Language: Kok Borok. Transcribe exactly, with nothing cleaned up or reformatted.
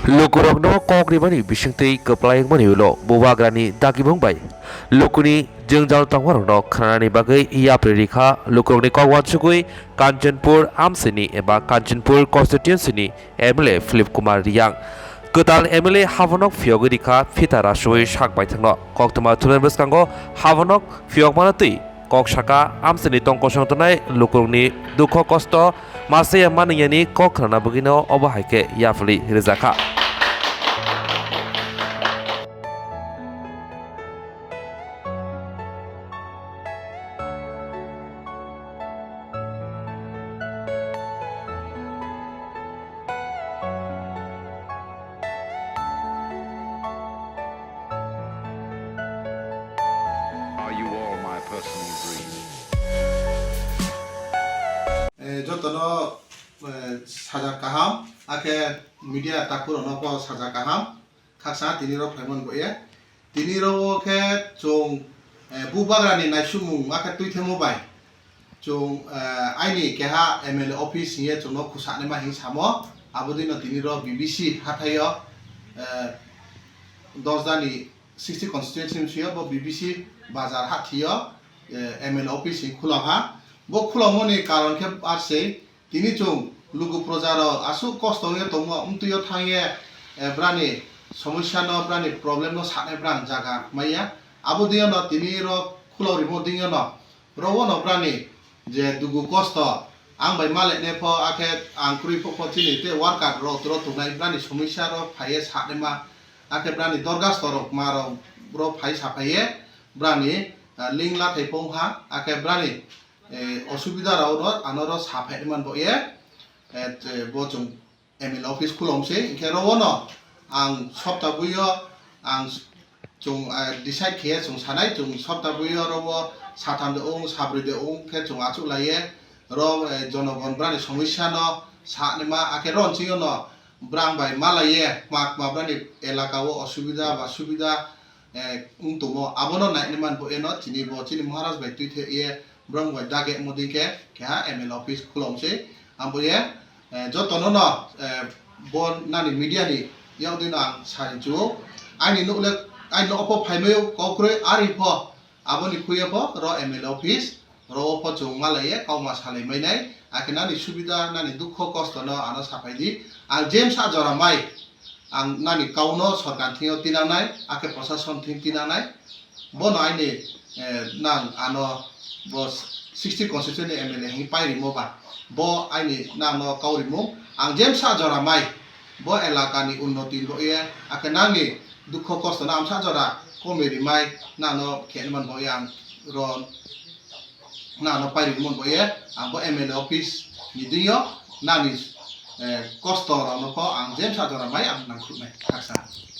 Lukurokno kok rimani bisingtwi kwplai wngmani ulo bubagrani dagimung bai lukuni jwngjal tongmarokno khnanani bagwi yapri rikha lukurokni kok uansugwi Kanchanpur amsini eba Kanchanpur constituency ni M L A Philip Kumar Riyang. Kwtal M L A haborok phiyogwi rikha phita rasui sak baithangno. Koktwma thumnani bwskango haborok phiyokmano twi kok saka amsini tongkosong tongnai lukurokni dukho kosto masa ya manwiyani kok khnana bagwino obo hai khe yapri rijakha. Are you all my personal dream? Eh, jotono, eh, sajak kaham, akhe media takhurokno bo sajak kaham. Khaksa tini rok phaimani bo ye. Tini rok o khe chwng, eh, bubagrani naisumung akhe twithemo bai. Chwng, eh, aini keha M L A office hingye chwngno khusanaima hing samo. Abo dino tini rok B B C hathaio, eh, Dosdani sixty constituency ni sio bo B B C bazar hathio, eh, M L A office hing khulokha. Bo khulokmani karon khe arsei. Tini chwng lugu proja rok aswk kosto wngwi tongmo, amtwio thangye, eh, brani somosya no, brani problem no sanai brang jaga maya. Abo dino tini rok khulok rimo dino, rogo no brani je dugu kosto ang bai malai ne pho, akhe ang kwrwi pho pho chini te worker rok tro tongnai brani somosya rok phaiye sanai ma, akhe brani dorgasto rok ma rok bro phai saphaiye brani, ah, ling lathai pho wngha, akhe brani eh, osubida rok ro ano ro saphai man bo ye, eh, te bo chwng M L A office khulom se, hinkhe ro wono ang sopta buio ang chwng, eh, decide khe chwng sanai chwng sopta buio ro bo satham de ong, sabrwi de ong khe chwng achuk lai ye, ro, eh, jonogon brani somosya no sanai ma, akhe ro nching yo no brang bai malai ye kma kma brani elaka o osubida ba subida eh, wng tongmo, abono naina man bo eno chini bo chini Maharaj bai twi the ye, borok bai dage mo ding khe keha M L A office khulom se. Abo ye, eh, jotono no, eh, bo nani media ni yak dino ang sai chu. Aini nuk le, aini nok pho phai mayo kok kwrwi, ari pho aboni khuye pho ro M L A office ro pho chwng malai ye kauma salai mai nai. Akhe nani subida, nani dukho kosto no ano sapai di. Ang James a jora mai. Ang nani kauno sorkar thwngyo tinangnai, akhe prosason thwng tinangnai. Bono aini, eh, nang ano bo sixty constituency ni M L A hwnwi pai rimo ba, bo aini nangno kau rimung. Ang jemsa jora mai bo elaka ni unnoti bo ye, akhe nangni dukho kosto no amsa jora komoi rimai nangno khe man bo ye ang ro nangno pai rimung bo ye, ang bo M L A office ni dingyo nangni, eh, kosto rokno pho ang jemsa jora mai ang nangkhuknai khaksa.